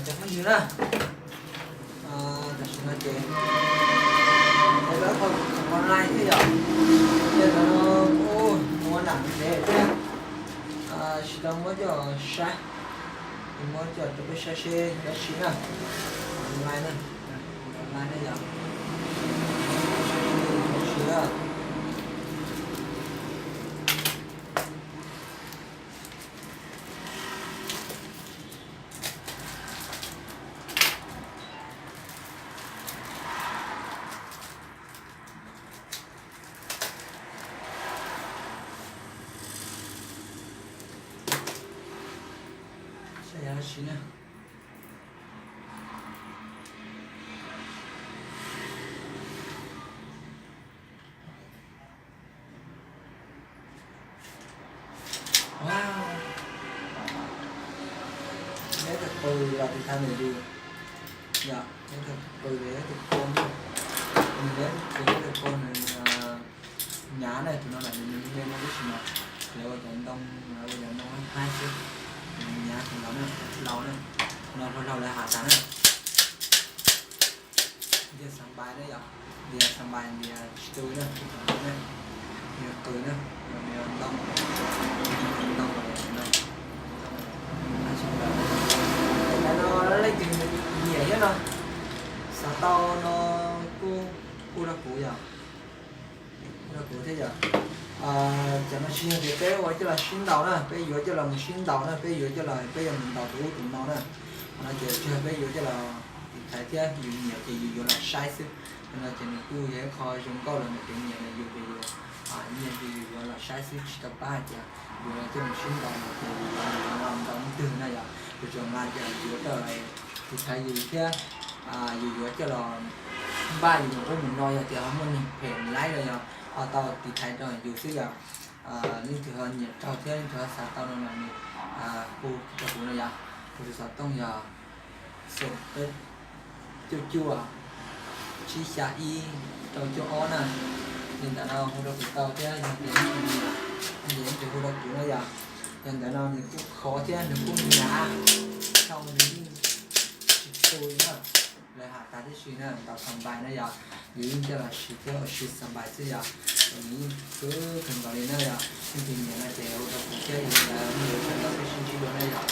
Cov phooj ywg na, tam sim no ces peb tab tom online thiab yom, ces ntawm no kuj muaj nam ntev thiab, tsis tau muab coj saib, muab coj rau peb saib seb dab tsi na, online na, online na yom, dab tsi na. Saib yog dab tsi na. Neb tawm qw los tiv thaiv ntawm yus, yog neb tawm qw los yog tus poj, neb tus poj nws nyav na, tus no nws me me no tab sis mas lawv ua cov ntoo, lawv ua cov ntoo haib xwb, nws nyav tus no na, laus na, no hlau hlau lawv has tas na. Ntias xas npais na yom, ntias xas npais ntias tsis tu na, tsis tu na, nws qw na, nws ntoo, ntoo no, no leej twg nyiam thiab no, xav tau no kuj hu rau kuv yom, hu rau kuv thiab yom. Cov no tsis yog tias peb ua coj los sib ntaus na, peb yuav coj los mus sib ntaus na, peb yuav coj los peb yuav mus ntaus tus ub tus no na. Qhov no ces tsuas yog peb yuav coj los tiv thaiv thiab yus nyiam ces yus yuav los saib xwb. Qhov no ces nws kuj yog ib qho zoo nkauj los ntawm kev nyiam na, yus ces yus nyiam ces yus yuav los saib xwb tsis tau pab hais tias yuav coj mus sib ntaus no ces yus yuav los ntaus leej twg na yom. Yus tsuas nqa ces yus yuav coj los tiv thaiv yus thiab yus yuav coj los npaj yus mus ub mus no, yog tias ho muaj neeg phem laib los yog ho tau tiv thaiv rau yus xwb yom. Leej twg ho nyiam raug thiab leej twg ho xav tau no los nws hu rau kuv no yom. Kuv tus xov tooj yog xoom peb cuaj cuaj tsib xya ib rau cuaj ob na. Li ntawm no hu rau kuv tau thiab yog tias leej twg nyiam, leej twg hu rau kuv no yom. Yog ntawm no nws kuj khov thiab nws kuj hnyav, sau nws yeej tsis tu li na. Lawv has tas tib si na, ntaus xas npais na yom, yus yeej coj los siv thiab ua siv xas npais xwb yom. Nws yeej khwv kawg nkaus li na yom, leej twg nyiam no ces hu rau kuv thiab yus ntawd yus tau peb sib ntsib dua na yom.